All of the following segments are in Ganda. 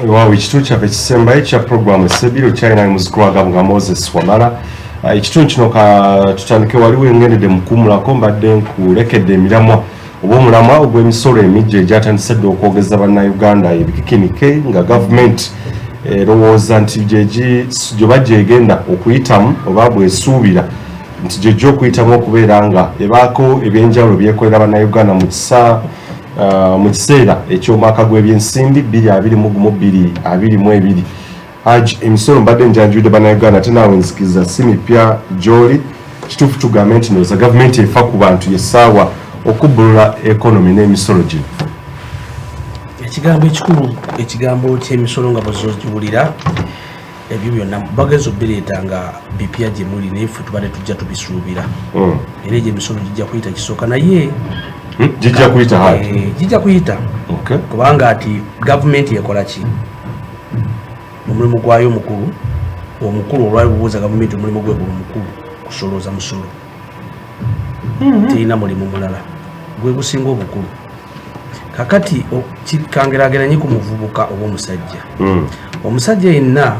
Waawo, ekitundu kyaffe ekisembayo kya puroguramu Esebiro kyalina muzukulu wagabo nga Moses Wamala. Ekitundu kino ka tutandike waliwo engendedde mukuumulako, mbadde nkulekedde emiramwa oba omulamwa ogw'emisolo emijja egyatandise dda okwogeza Bannayuganda ebikikinike, nga gavumenti erowooza nti gyoba gyegenda okuyitamu oba bwesuubira nti gyejja okuyitamu okubeera nga ebaako ebyenjawulo byekolera Bannayuganda mu kisa mu kiseera eky'omwaka gw'ebyensimbi 2021 2022. Haji, emisolo mbadde njanjulidde Bannayuganda, ate naawe nzikiriza si mipya gy'oli. Kituufu tugambe nti ndowooza gavumenti efa ku bantu, yessaawa okubbulula economy n'emisolo gino? Ekigambo ekikulu, ekigambo ky'emisolo nga bwezogiwulira, ebyo byonna bagenza obireeta nga bipya gye muli, naye ffe tubadde tujja tubisuubira. Era egyo emisolo gijja kuyita kisooka, naye Gijja kuyita, Haji? Gijja kuyita. Kubanga ati gavumenti ekola ki? Omulimu gwayo omukulu, omukulu olwali bubuuza gavumenti, omulimu gwe guli omukulu kusolooza musolo. Terina mulimu mulala gwe gusinga obukulu. Kakati kangerageranye ku muvubuka oba omusajja. Omusajja yenna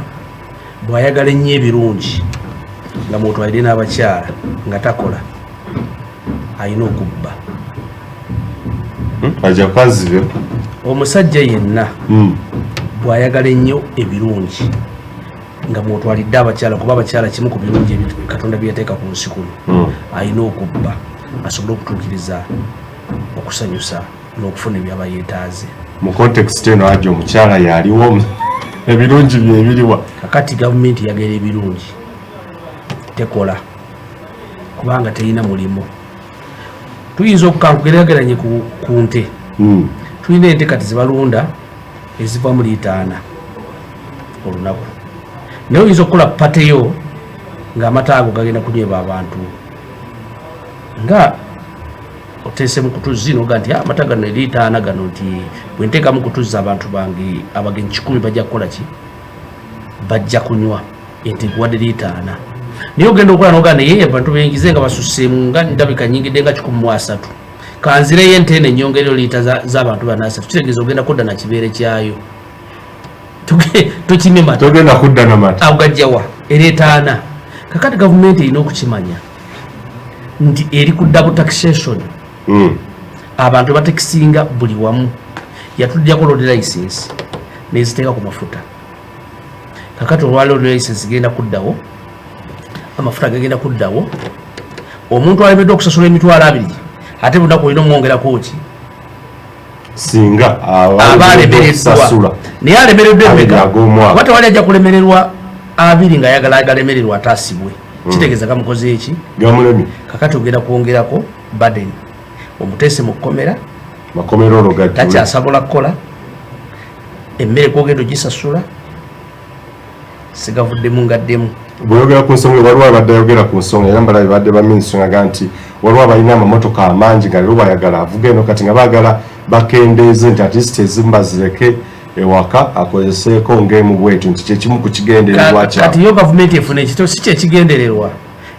bw'ayagala ennyo ebirungi nga mwotwalire n'abakyala, nga takola, alina okubba. Ajja kanzibe. Omusajja yenna bw'ayagala ennyo ebirungi nga mwotwalidde abakyala, kuba abakyala kimu ku birungi ebintu Katonda bye yateeka ku nsi kuno, alina okubba asobole okutuukiriza okusanyusa n'okufuna ebyaba yeetaaze. Mu context eno, Haji, omukyala yaliwo, ebirungi byebiriwa? Kakati gavumenti yagera ebirungi, tekola kubanga terina mulimu. Tuyinza okukankugeraageranye ku nte. Tulina ente kati zebalunda ezivamu liita 4 olunaku, naye oyinza okukola party yo ng'amata ago gagenda kunywebwa abantu, nga oteesemu kutuzzi noga nti, "Ah, amata gano eriita 4 gano, nti bwe nteekamu kutuzzi, abantu bange abagenyi 100 bajja kukola ki? Bajja kunywa." Ente nkuwadde liita 4, naye ogenda okola noga, naye abantu bengize nga basuseemu, nga ndabika nyingidde nga 130, kanzireyo ente eno enyongerero liita z'abantu bano asatu. Kitegeeza ogenda kudda na kibeere kyayo. Tokimye mata. Togenda kudda na mata. Agajjawa ereetaana? Kakati gavumenti erina okukimanya nti eri ku double taxation. Abantu batekisinga buli wamu. Yatujjako road license neziteeka ku mafuta. Kakati olwa road license genda kuddawo, amafuta gagenda kuddawo. Omuntu alemeddwa okusasula 20,000, ate bunaku olina omwongerako ki? Singa aba alemereddwa. Okusasula naye alemereddwa abiri emeka? Ag'omwaka. Oba tewali ajja kulemererwa abiri ng'ayagala agalemererwa ataasibwe. Kitegeeza gamukoze eki? Gamulemye. Kakati ogenda kwongerako burden, omuteese mu kkomera. Makomera olwo gajjule. Takyasobola kukola, emmere kwogenda ogisasula, sigavuddemu ngaddemu. Bweyogera ku nsonga, waliwo abadde ayogera ku nsonga era mbalabe badde baminisita nga nti waliwo abalina amamotoka amangi nga leero bayagala avuga eno, kati nga baagala bakendeeze nti at least ezimu bazireke ewaka akozeseeko ng'emu bwetyo, nti kyekimu ku kigendererwa Kati kyabwe. Yo gavumenti efuna ekito, si kyekigendererwa.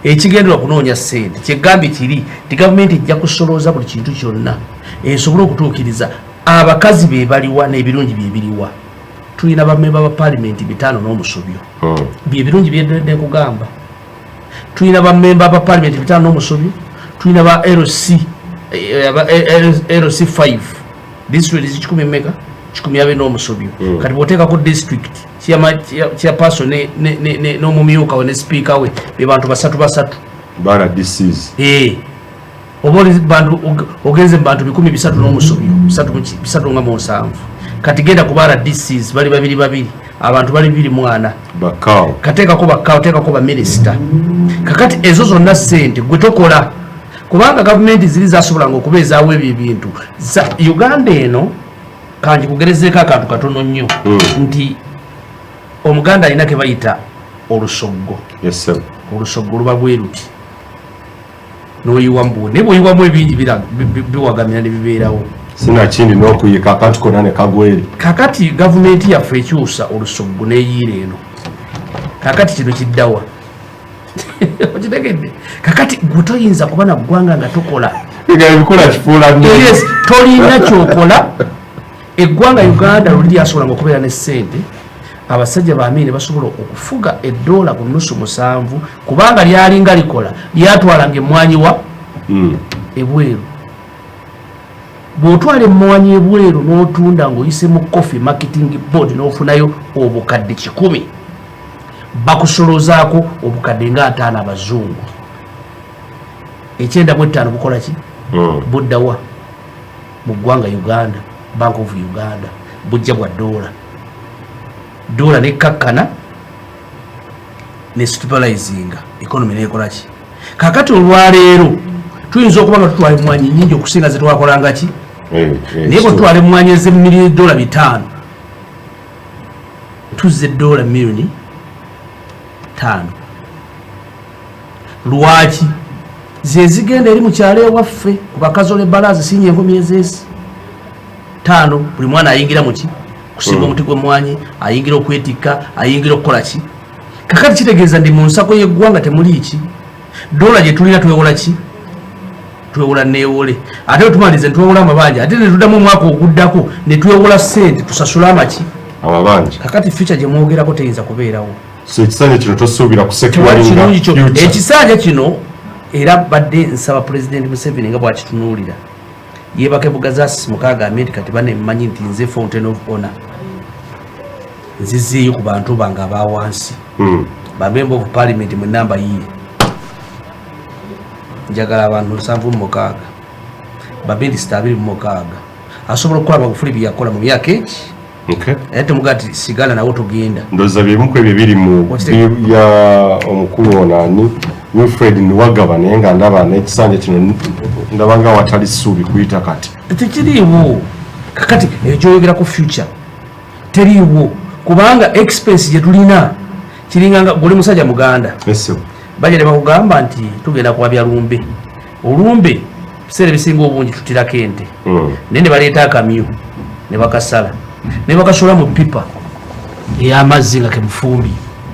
Ekigendererwa kunoonya ssente. Kyegambye kiri nti gavumenti ejja kusolooza buli kintu kyonna esobole okutuukiriza abakazi be baliwa n'ebirungi byebiriwa. Tulina bamemba ba paalimenti bitaano n'omusobyo. Byebirungi byedde nkugamba. Tulina bamemba ba paalimenti bitaano n'omusobyo, tulina ba LC LC 5, district kikumi meka 120 n'omusobyo. Kati bw'oteekako district chairperson n'omumyuka we ne sipiika we, be bantu basatu basatu. Ba RDCs. Oba oli bantu ogenze mu bantu 300 n'omusobyo, bisatu nga mu nsanvu. Kati genda ku ba RDCs, bali babiri babiri, abantu bali 24. Bakaawo. Kateekako bakaawo, teekako baminisita. Kakati ezo zonna ssente gwe tokola, kubanga gavumenti ziri zasobolanga okubeezaawo ebyo ebintu. Uganda eno kanjikugerezeeko akantu katono nnyo, nti Omuganda alina ke bayita olusoggo. Yes, sir. Olusoggo luba bwe luti, n'oyiwamu bwe, naye bw'oyiwamu ebingi biwagamira ne bibeerawo. Sinakindi n'okuyika akantu konna ne kagweri. Kakati gavumenti yaffe ekyusa olusoggo neyiira eno. Kakati kino kiddawa? Okitegedde? Kakati gwe toyinza kuba na ggwanga nga tokola. Ebikola kifuula. Yes, tolina kyokola. Eggwanga Uganda luli lyasobolanga okubeera ne ssente, abasajja bamiini basobola okufuga eddoola ku nusu musanvu, kubanga lyalinga likola, lyatwalanga emmwanyi wa ebweru. Bw'otwala emmwanyi ebweru n'otunda ng'oyise mu Coffee Marketing Board n'ofunayo obukadde 100, bakusoloozaako obukadde nga 50 abazungu. 95 bukola ki? Buddawa? Mu ggwanga Uganda, Bank of Uganda. Bujja bwa doola, doola nekkakkana ne stabilizinga economy nekola ki. Kakati olwaleero tuyinza okuba nga tutwala emwanyi nyingi okusinga zetwakolanga ki, naye bwetutwala emwanyi ez'emiliyoni dola 500, tuzza edola miliyoni 5. Lwaki? Zezigenda eri mukyalo ewaffe ku bakazi olebalazi sinya 10 emyezi 5, buli mwana ayingira muki kusimba omuti gw'emmwanyi, ayingira okwetikka, ayingira okukola ki. Kakati kitegeeza ndi mu nsako y'eggwanga temuli ki? Dola gye tulina twewola ki? Twewola neewole, ate wetumaliriza netwewola amabanja, ate netuddamu omwaka oguddako netwewola sente tusasule amaki? Amabanja. Kakati future gye mwogerako teyinza kubeerawo. So ekisanja kino tosuubira Tewali kirungi kyo. Kusecuringa? Ekisanja kino era badde nsaba Pulezidenti Museveni nga bwakitunuulira yeebake bugazasi mukaaga, nti kati banemmanyi nti nze fountain of honor, nzizeeyo ku bantu bange abawansi, bamember of parliament mu namba yiye, njagala abantu 76, baminisita 26, asobola okukola Magufuli byeyakola mu myaka eki. Naye temugaa nti sigala nawe togenda. Ndowooza byemu ku ebyo biri mu ya omukulu ono ani, Wilfred Niwagaba, naye nga ndaba n'ekisanja kino ndaba nga watali ssuubi kuyita kati. Tekiriiwo. Kakati eyo gyoyogera ku future teriiwo, kubanga expense gye tulina kiringanga guli musajja muganda. Ese. Bajja ne bakugamba nti tugenda kuwabya lumbe. Olumbe biseera ebisinga obungi tutirako ente, naye ne baleeta akamyu ne bakasala ne bakasula mu pipa ey'amazzi nga kemufumbi,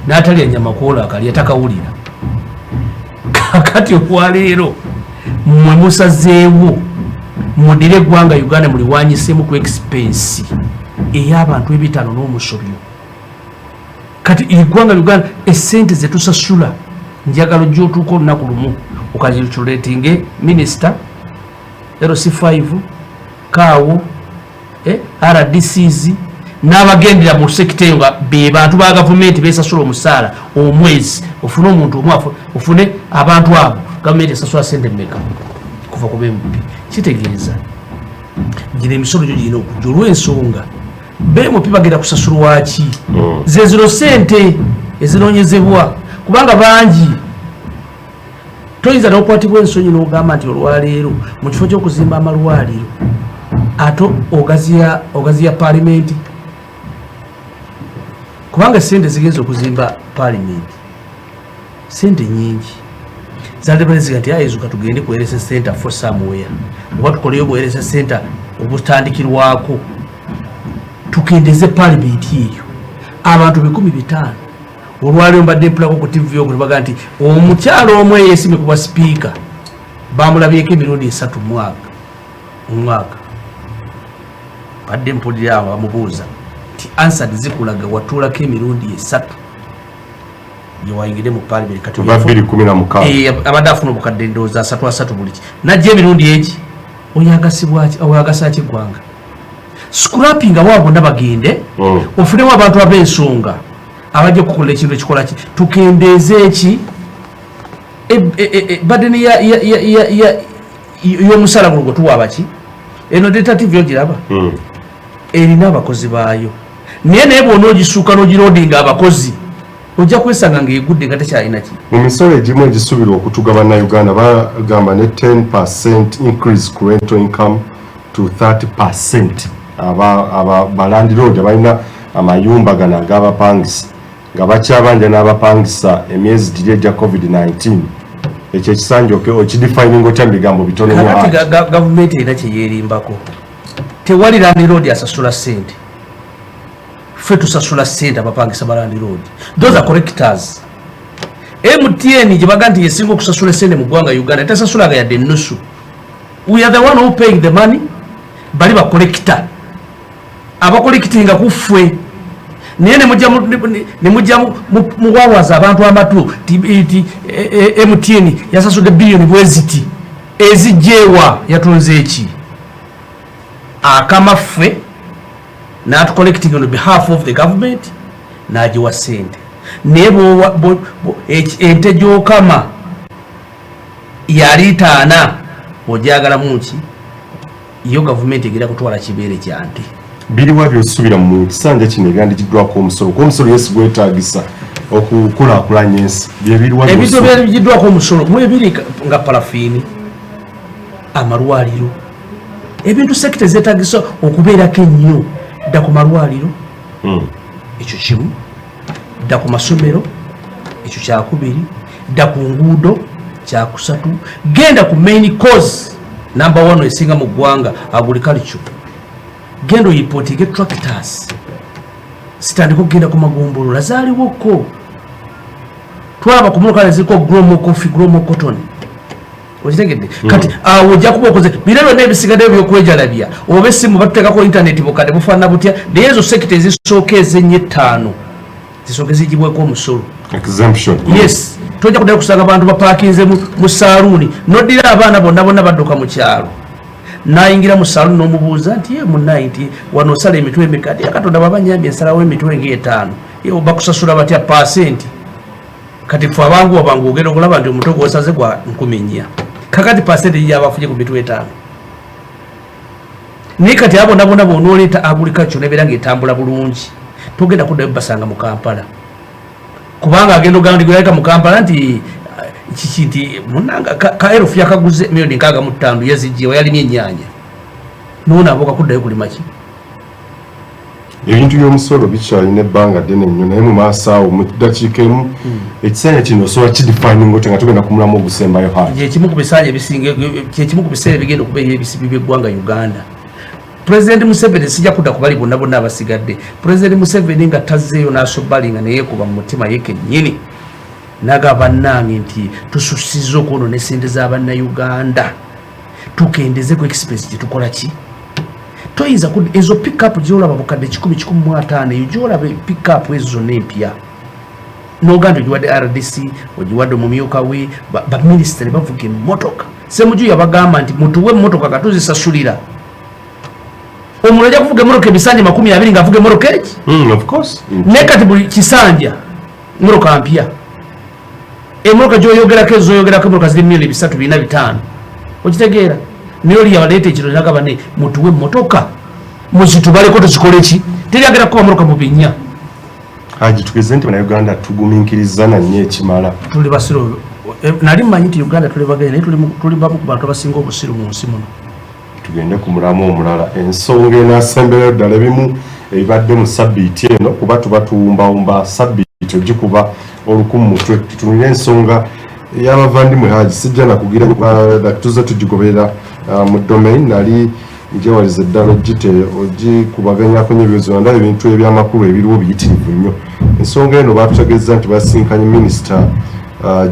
n'atalya nyama kwola akalya takawulira. Kakati olwaleero mmwe musazeewo mudire eggwanga Uganda muliwanyisemu ku expense ey'abantu 500 n'omusobyo. Kati eggwanga Uganda esente zetusasula, njagala ojja otuuka olunaku lumu ocalculatinge minisita, LC5, kaawo, RDCs n'abagendera mu sector eyo nga be bantu ba gavumenti besasula omusaala omwezi, ofune omuntu omu, ofune abantu abo gavumenti esasula sente mmeka kuva ku bMP. Kitegeeza gino emisolo gyo girina okujja olw'ensonga bMP bagenda kusasulwaki? Ze zino sente ezinoonyezebwa, kubanga bangi toyinza n'okwatibwa ensonyi n'ogamba nti olwaleero mu kifo ky'okuzimba amalwaliro ate ogaziya paalimenti, kubanga sente zigenza okuzimba paalimenti sente nyingi. Zalibaleziga nti ayizuka tugende ku health center for somewhere, oba tukoleyo bu health center obutandikirwako, tukendeze paalimenti eyo abantu 500,000. Olwaliro mbadde mpulako ku TV okwo nebaga nti omukyalo omu eyesimye kuba sipiika bamulabyeko emirundi 3 mwaka omwaka. Badde mpulira awo bamubuuza nti answer zikulaga watuulako emirundi 3 gyewayingire mu parliament. Kati Kuva 2016. Abadde afuna obukadde ndowooza asatu asatu buli ki, najja emirundi egi. Oyo agasibwaki? Oyo agasa ki eggwanga? Scrapping abo bonna bagende, ofunemu abantu ab'ensonga abajja okukola ekintu ekikola ki, tukendeeze eki burden y'omusaala guno gwe tuwa abaki. Eno Delta TV ogiraba? Erina abakozi baayo, naye bwona ogisuuka n'ogiloadinga abakozi ojja kwesanga ng'egudde nga tekyalina ki. Mu misolo egimu egisuubirwa okutuga bannayuganda bagamba ne 10% increase ku rental income to 30%. Aba balandiroodi abalina amayumba gano ag'abapangisa nga bakyabanja n'abapangisa emyezi giri egya COVID-19, ekyo ekisanja okidefininga otya mu bigambo bitono nnyo? Kakati Haji? Gavumenti erina kyeyeerimbako. Tewali landiroodi asasula ssente. Ffe tusasula ssente abapangisa balandiroodi. Those are collectors. MTN gye baga nti yesinga okusasula essente mu ggwanga Uganda tesasulanga yadde ennusu. We are the one who paying the money. Bali bacollector. Abacollectinga ku ffwe, naye nemujja muwawaza abantu amatu ti MTN yasasudde biliyoni bweziti, ezijjeewa? Yatunze eki? Akamaffe n'atucollecting on behalf of the government, n'agiwa sente. Naye ente gy'okama yali taana, ojagalamu nki? Yo gavumenti egenda kutwala kibeere kya nte. Biriwa byosuubira mu kisanja kino ebyandikiddwako omusolo, kuba omusolo yesi gwetaagisa okukulaakulanya ensi? Byebiriwa? Ebintu ebyandikiddwako omusolo mwebiri nga parafiini, amalwaliro, ebintu sector ezeetagisa okubeerako ennyo. Dda ku malwaliro, ekyo kimu. Dda ku masomero, ekyo kyakubiri. Dda ku nguudo, kyakusatu. Genda ku main cause number one esinga mu ggwanga, agriculture. Genda oimportinge tractors, zitandika okugenda ku magombolola. Zaaliwoko, twalaba ku motoka ziriko "Grow more coffee, grow more cotton". Okitegedde? Kati awo ojja kuba okoze bira byonna ebisigaddeyo byokwejalabya, oba essimu batuteekako intaneti, bukadde bufaanana butya. Naye ezo sector ezisooka ezennya ettaano zisooke zigibweko omusolo. Exemption. Yes, tojja kuddayo kusanga bantu bapakinze mu saaluuni. Noddira abaana bonna bonna badduka mu kyalo, nayingira mu saaluuni n'omubuuza nti, "Ye munayi, nti wano osala emitwe emeka?" Ti, "Katonda baba nyambye, ensalawo emitwe ngaetaano." "Ye, bakusasula batya?" "Pasenti." Kati fe abangu wabangu ogenda okulaba nti omutwe gwosaze gwa 4,000. Kakati pasenti yabafunye ku mitwe etaano. Naye kati abo bona bonooleeta agriculture nebeera ngaetambula bulungi, togenda kuddayo basanga mu Kampala, kubanga agenda ogamba nti gweyaleka mu Kampala nti kiki, nti munanga ka erufu yakaguze miliyoni 65, yazijjewa yalimye ennyaanya, noonaabo kakuddayo kulima ki? Ebintu by'omusolo bikyalina ebbanga ddene nnyo, naye mu maaso awo, mu ddakiika emu, ekisanja kino osobola kidefininga otya nga tugenda ku mulamu ogusembayo, Haji? Kyekimu ku bisanja ebisinga, kyekimu ku biseera ebigenda okubeera ebisibi by'eggwanga Uganda. Pulezidenti Museveni, sijja kudda ku bali bonna bonna abasigadde, Pulezidenti Museveni nga tazzeeyo n'asobali nga neyeekuba mu mutima ye kennyini, nagamba, "Bannange," nti tusussizza okwonoona esente z'abannayuganda, tukendeze ku expense gye tukola ki. Toyinza ezo pickup gyolaba bukadde 100, 150, eyo gyolaba pickup ezo zonna empya, noga nti ogiwadde RDC, ogiwadde omumyuka we, baminisita ne bavuga emmotoka. Semuju yabagamba nti mutuwe emmotoka katuzisasulira. Omuntu ajja kuvuga emmotoka ebisanja 20 ngaavuga emmotoka eki? Of course. Naye kati buli kisanja emmotoka mpya. Emmotoka gyoyogerako, ezoyogerako emmotoka ziri miliyoni 3, 4, 5. Okitegeera? Naye oli yabaleeta ekiro nagamba ne mutuwe emmotoka muzitubaleko tuzikole ki, teryagera kukuba mmotoka mu binnya. Haji, tugeze nti bannayuganda tugumiikiriza nannyo ekimala? Tuli basiru. Nali mmanyi nti Uganda tuli bagezi, naye tuli bamu ku bantu abasinga obusiru mu nsi muno. Tugende ku mulamu omulala, ensonga enasemberayo ddala, ebimu ebibadde mu sabbiiti eno, kuba tuba tuwumbawumba sabbiiti ogikuba olukumu mutwe. Tutunulire ensonga y'abavandimwe. Haji, sijja nakugira, tuze tugigoberera mu domain. Nali njewaliza eddala ogite ogikubaganyako nnyo ebyozi, ndaba ebintu ebyamakulu ebiriwo biyitirivu nnyo. Ensonga eno batutegeeza nti basinkanye minisita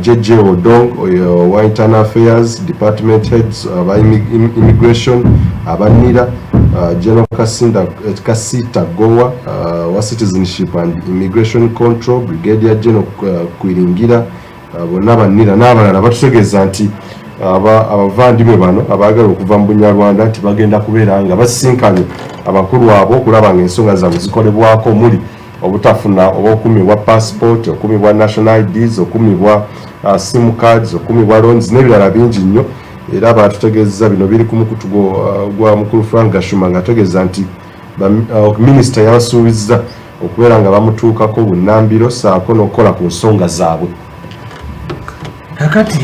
JJ Odong oyo wa Internal Affairs, department heads aba immigration, abanira General Kasinda Gowa wa Citizenship and Immigration Control, Brigadier General Kwiringira, bonna banira n'abalala. Batutegeeza nti abavandimwe bano abaagala okuva mu Bunyarwanda nti bagenda kubeera nga basinkanye abakulu abo okulaba nga ensonga zaabwe zikolebwako, omuli obutafuna oba okumibwa passport, okumibwa national IDs, okumibwa sim cards, okumibwa loans n'ebirala bingi nnyo. Era batutegeeza bino biri ku mukutu gwa mukulu Frank Gashuma, nga ategeeza nti minisita yabasuubizza okubeera nga bamutuukako bunnambiro saako n'okukola ku nsonga zaabwe. Kakati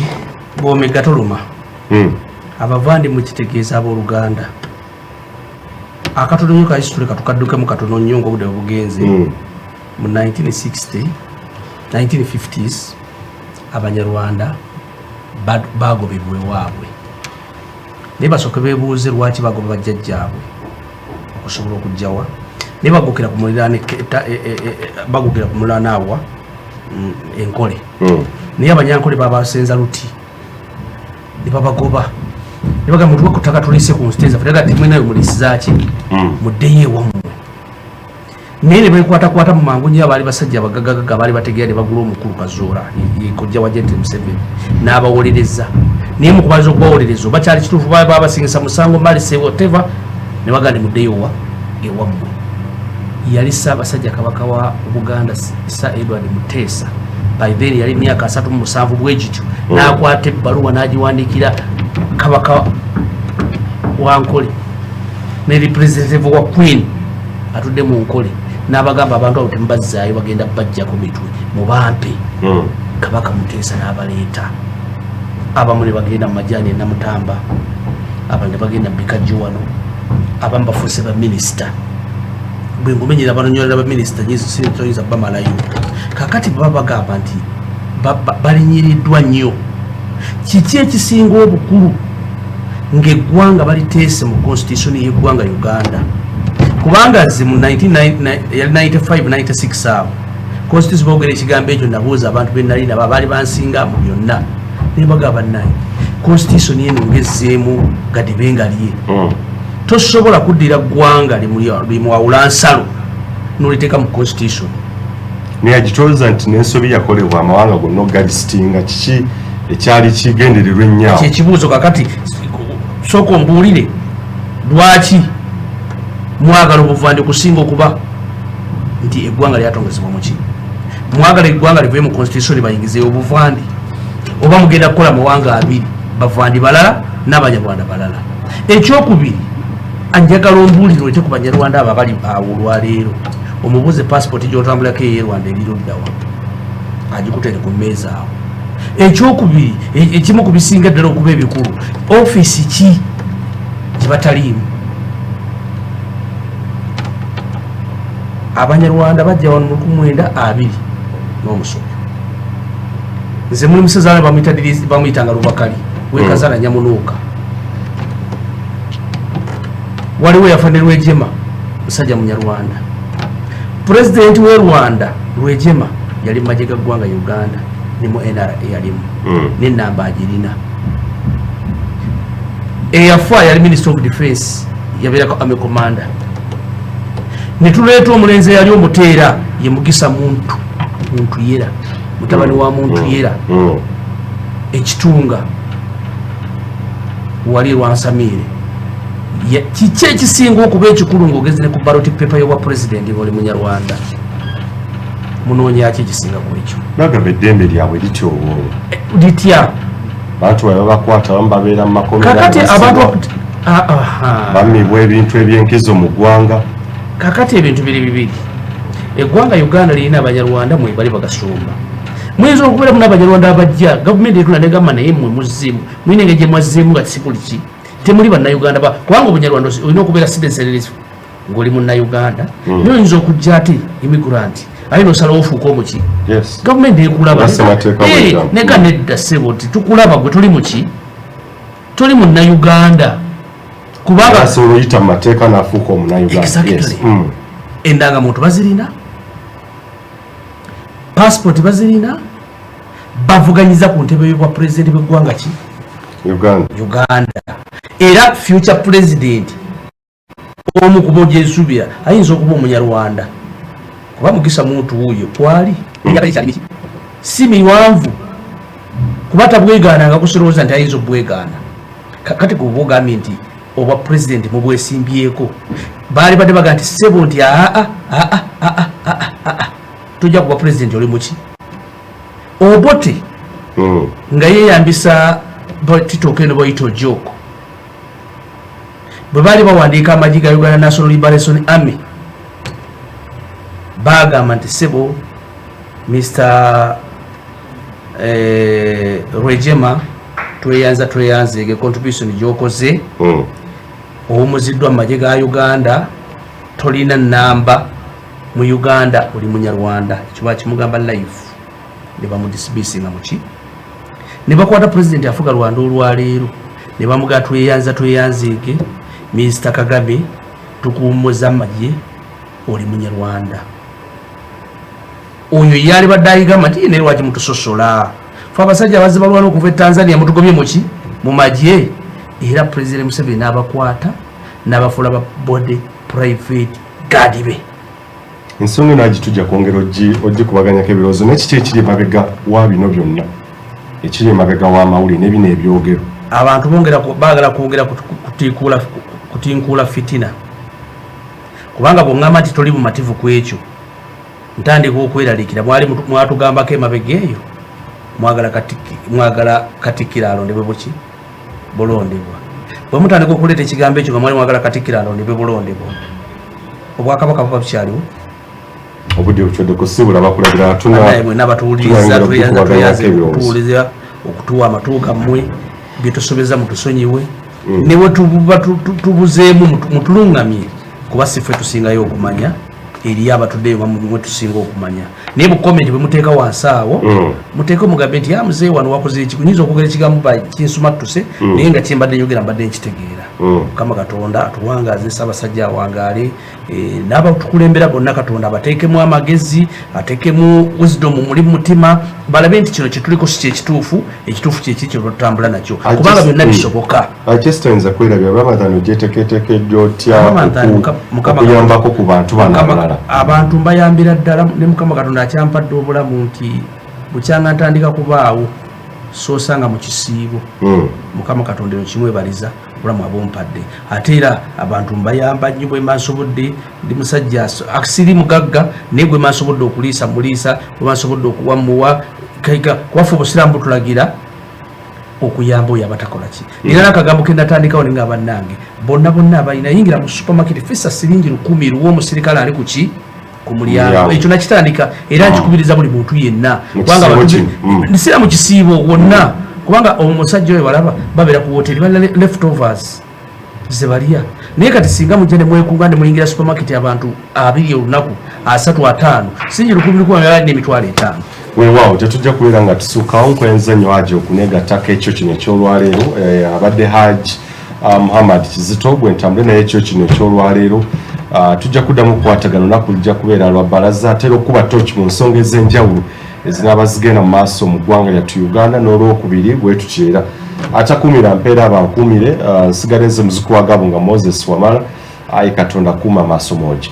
bwomegga toluma. Abavandimwe kitegeeza abooluganda. Akatono nnyo ka history katukaddukemu katono nnyo ngaobudde bwe bugenze. Mu 1960, 1950s, Abanyarwanda bagobebwa ewaabwe, naye basooke beebuuze lwaki bagoba bajjajjaabwe okusobola okugjawa. Naye bagukira ku muliraano bagukira ku muliraano awa Enkole. Naye Abanyankole babasenza luti ne babagoba ne bagamba, "Mutuwe ku ttaka tulise ku nsi zaffe." Naga, "Temwenayo, mulisizaaki? Muddeyo ewammwe." Naye ne bekwatakwata mu mangu nnyo, abaali basajja abagagagaga baali bategeera, ne bagula omukulu Kazoora, kojja wa Gentle Museveni, n'abawolereza. Naye mu kubaliza okubawolereza, oba kyali kituufu, baba babasingisa musango malise, whatever, ne bagamba ne muddeyo wa ewammwe. Yali Ssaabasajja Kabaka wa Buganda, Sir Edward Muteesa, by then yali myaka 37 bwe gityo, n'akwata ebbaluwa n'agiwandiikira Kabaka wa Nkole ne representative wa Queen atudde mu Nkole, n'abagamba, abantu abo temubazzaayo, bagenda bajjako mitwe, mubampe. Kabaka Muteesa n'abaleeta, abamu ne bagenda mu majaani e Namutamba, abalala ne bagenda mu bikajjo wano, abamu bafuuse baminisita. Bwe ngumenyera abanonyolera baminisita toyinza bamalayo. Kakati baba bagamba nti balinyiriddwa nnyo. Kiki ekisinga obukulu ng'eggwanga baliteese mu constitution y'eggwanga Uganda? Kubanga nze mu 95 96 awo constitution boogera ekigambo ekyo, nabuuza abantu benali nabo abaali bansinga mu byonna, naye bagamba, bannaye, constitution eno ngezzeemu gadibe lye. Tosobola kuddira ggwanga limwawula nsalo noliteeka mu constitution. Naye agitooza nti n'ensobi yakolebwa amawanga gonna ogagisitinga, kiki ekyali kigendererwa ennyo awo? Kyekibuuzo. Kakati sooka ombuulire lwaki mwagala obuvandi okusinga okuba nti eggwanga lyatongezebwa muki. Mwagala eggwanga livuye mu constitution bayingizeyo obuvandi, oba mugenda kukola mawanga abiri, bavandi balala n'Abanyarwanda balala? Ekyokubiri, anjagala ombuulire olete ku Banyarwanda abo abali awo olwaleero, omubuuze passport gyotambulako ey'e Rwanda eri luddawa, agikutere ku mmeeza awo. Ekyokubiri, ekimu ku bisinga ddala okuba ebikulu, ofiisi ki gye bataliimu? Abanyarwanda bajja wano mu 1927. Nze muli musezaala bamuyitanga Lubakali wekazala Nyamunuuka. Waliwo yafa ne Rwejema, musajja Munyarwanda. Pulezidenti we Rwanda Rwejema yali mu magye ga ggwanga Uganda ne mu NRA yalimu. Nenamba agirina. Eyafa yali minister of defense, yabeerako army commander. Netuleeta omulenzi eyali omuteera, ye Mugisa Muntu, Muntu Yera, mutabani wa Muntu Yera. Ekitunga wali Lwansamiire. Kiki ekisinga okuba ekikulu ng'ogeze ne ku ballot paper y'obwa pulezidenti ng'oli Munyarwanda? Munoonyaki ekisinga ku ekyo? Bagamba eddembe lyabwe lityoboolwa. Litya? Bantu babe babakwata, abamu babeera mu makomera. Kakati basibwa, abantu aha. Bammibwa ebintu ebyenkizo mu ggwanga. Kakati ebintu biri bibiri. Eggwanga Uganda lirina Abanyarwanda, mwebali bagasumba. Muyinza okubeeramu n'Abanyarwanda abajja, gavumenti etula negamba, naye mmwe muzzeemu, mulina engeri gye mwazzeemu nga si buli ki, temuli Bannayuganda kubanga Obunyarwanda olina okubeera citizen ng'oli Munnayuganda. Naye oyinza okujja ate immigrant, aye nosalawo ofuuka omuki. Gavumenti ekulaba. Nga ssemateeka bw'egamba. Nega nedda ssebo, nti tukulaba gwe toli muki, toli Munnayuganda, kubanga asobola oyita mu mateeka n'afuuka Omunnayuganda. Exactly. Yes. Endangamuntu bazirina, passport bazirina, bavuganyiza ku ntebe y'obwa pulezidenti bw'eggwanga ki? Uganda. Uganda. Era future president omu kuba ogyesuubira ayinza okuba Omunyarwanda, kuba Mugisa Muntu wuuyo kwali si miwanvu, kuba tabwegaananga kusolooza nti ayinza obwegaana. Kati kuba ogambye nti obwa pulezidenti mubwesimbyeko, baali badde bagaa nti ssebo, nti aa aa aa aa aa, tojja kuba pulezidenti oli muki. Obote nga yeyambisa titoke eno bayita Ojok, bwe baali bawandiika amagye ga Uganda National Liberation Army, bagamba nti sebo Mr Rwejema, tweyanza tweyanzeege contribution gyokoze. Owumuziddwa mu magye ga Uganda, tolina namba mu Uganda, oli Munyarwanda. Ekyo bakimugamba live, ne bamudismissinga muki, ne bakwata pulezidenti afuga Rwanda olwaleero ne bamugaa, tweyanza tweyanzeege Mr Kagame, tukuwummuza amagye, oli Munyarwanda. Oyo yali badde ayigamba nti naye lwaki mutusosola fe abasajja abazze balwana okuva e Tanzania, mutugobye muki mu magye? Era Pulezidenti Museveni n'abakwata n'abafuula ba body private guard be. Ensonga eno agitujja kwongera ogikubaganyako ebirowoozo, naye kiki ekiri emabega wa bino byonna, ekiri emabega w'amawulire ne bino ebyogero? Abantu bongera baagala kwongera kutinkuula fitina, kubanga bw'oŋŋamba nti toli mumativu ku ekyo, ntandika okweraliikira. Mwali mwatugambako emabega eyo mwagala Katikkiro alondebwe buki bulondebwa. Bwe mutandika okuleeta ekigambo ekyo nga mwali mwagala Katikkiro alondebwe bulondebwa, obwakabaka buba bukyaliwo? Obudde bukyodde kusibula bakulabira. Mwena abatuwuliriza, tweyanze okutuwuliriza, okutuwa amatu gammwe. Byetusobeza mutusonyiwe, ne bwe tuba tubuzeemu mutulungamye, kuba si ffe tusingayo okumanya, eriyo abatuddeyo mwe tusinga okumanya. Naye bu comment bwe muteeka wansi awo, muteeke omugambe nti ya muzeeyi wano wakoze eki. Nyinza okwogera ekigambo kinsumattuse, naye nga kyembadde njogera mbadde nkitegeera. Mukama Katonda atuwangaaze, Ssaabasajja awangaale, n'abatukulembera bonna Katonda abateekemu amagezi, ateekemu wisdom muli mutima, balabe nti kino kyetuliko si kyekituufu, ekituufu kyeki kyetutambula nakyo, kubanga byonna bisoboka. Kyesitoyinza kwerabira, Ramadan ogyeteketekedde otya okuyambako ku bantu bano abalala? Abantu mbayambira ddala, ne Mukama Katonda akyampadde obulamu nti bukyanga ntandika kubaawo soosanga mu kisiibo. Mukama Katonda eno kimwebaliza obulamu abumpadde. Ate era abantu mbayamba nnyo bwe mba nsobodde. Ndi musajja siri mugagga, naye gwe mba nsobodde okuliisa muliisa, gwe mba nsobodde okuwa muwa, kubafe obusiraamu butulagira okuyamba oyo abatakola ki. Era n'akagambo ke natandikawo ne nga bannange bonna bonna abalina, yingira mu supermarket, fissa siringi 1000 luwa omusirikale ali ku ki ku mulyango. Ekyo nakitandika era nkikubiriza buli muntu yenna, kubanga nsira mu kisiibo wonna, kubanga omusajja oyo balaba babeera ku woteri, balina leftovers zebalya. Naye kati singa mujja ne mwekunga ne muyingira supermarket abantu 20 olunaku, 30, 50, singi 1000 1000 n'emitwalo 50. Weewaawo, tetujja kubeera nga tusuukawo. Nkwenza nnyo Haji okuneegattako ekyo kino ekyolwaleero. Abadde Haji Muhammad Kizito gwe ntambule naye ekyo kino ekyolwaleero. Tujja kuddamu okukwatagana, olunaku lujja kubeera lwa balaza, atera okuba toki mu nsonga ez'enjawulo ezinaaba zigenda mu maaso mu ggwanga lyattu Uganda. N'olwokubiri bwe tukyera atakuumira mpeera abankuumire. Nsigale nze muzukulu wa Gabo nga Moses Wamala. Ayi Katonda kuuma amaaso moogi.